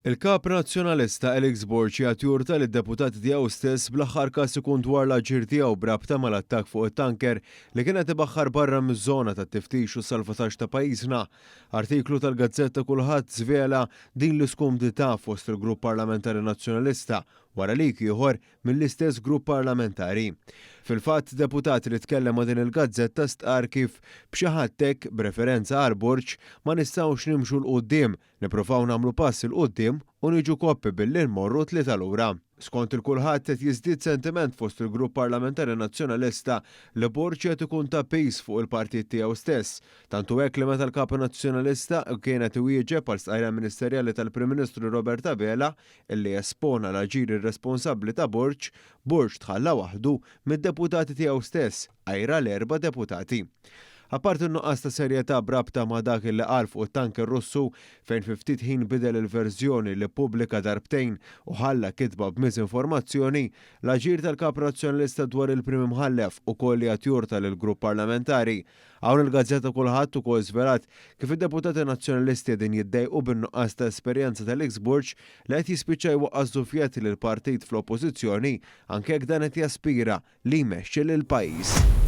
Il-Kap Nazzjonalista Alex Borg qiegħed jurta lid-deputati tiegħu stess bl-aħħar każ ikun dwar l-aġir tiegħu b'rabta mal-attakk fuq it-tanker li kien qed ibaħħar barra miż-żona tat-tiftix u s-salvataġġ ta' pajjiżna. Artiklu tal-gazzetta Kulħadd żvela din l-iskumdità fost il-Grupp Parlamentari Nazzjonalista wara leak ieħor mill-istess grupp parlamentari. Fil-fatt, deputat li tkellem ma' din il-gazzetta stqarr kif b'xi ħadd hekk, b'referenza għal Borg, ma nistgħux nimxu 'l quddiem, nippruvaw nagħmlu pass 'il quddiem u niġu koppi billi nmorru tlieta lura. Skont il-Kulħadd qed jiżdied sentiment fost il-grupp parlamentari Nazzjonalista li Borg qed ikun ta' piż fuq il-partit tiegħu stess. Tant hu hekk li meta l-Kap Nazzjonalista kien qed iwieġeb għal stqarrija ministerjali tal-Prim Ministru Robert Abela illi espona l-aġir irresponsabbli ta' Borg, Borg tħalla waħdu mid-deputati tiegħu stess, għajr għal erba' deputati. Apparti n-nuqqas ta' serjetà b'rabta ma' dak illi qal fuq it-tanker Russu, fejn fi ftit ħin bidel il-verżjoni li ppubblika darbtejn u ħalla kitba b'miżinformazzjoni, l-aġir tal-Kap Nazzjonalista dwar il-Prim Imħallef ukoll qiegħed jurta lill-grupp parlamentari. Hawn il-gazzetta Kulħadd ukoll żvelat kif id-deputati Nazzjonalisti qegħdin jiddejqu bin-nuqqas ta' esperjenza tal-eks Borg li qed jispiċċa jwaqqa' żufjett lill-partit fl-Oppożizzjoni anke jekk dan qed jaspira li jmexxi lill-pajjiż.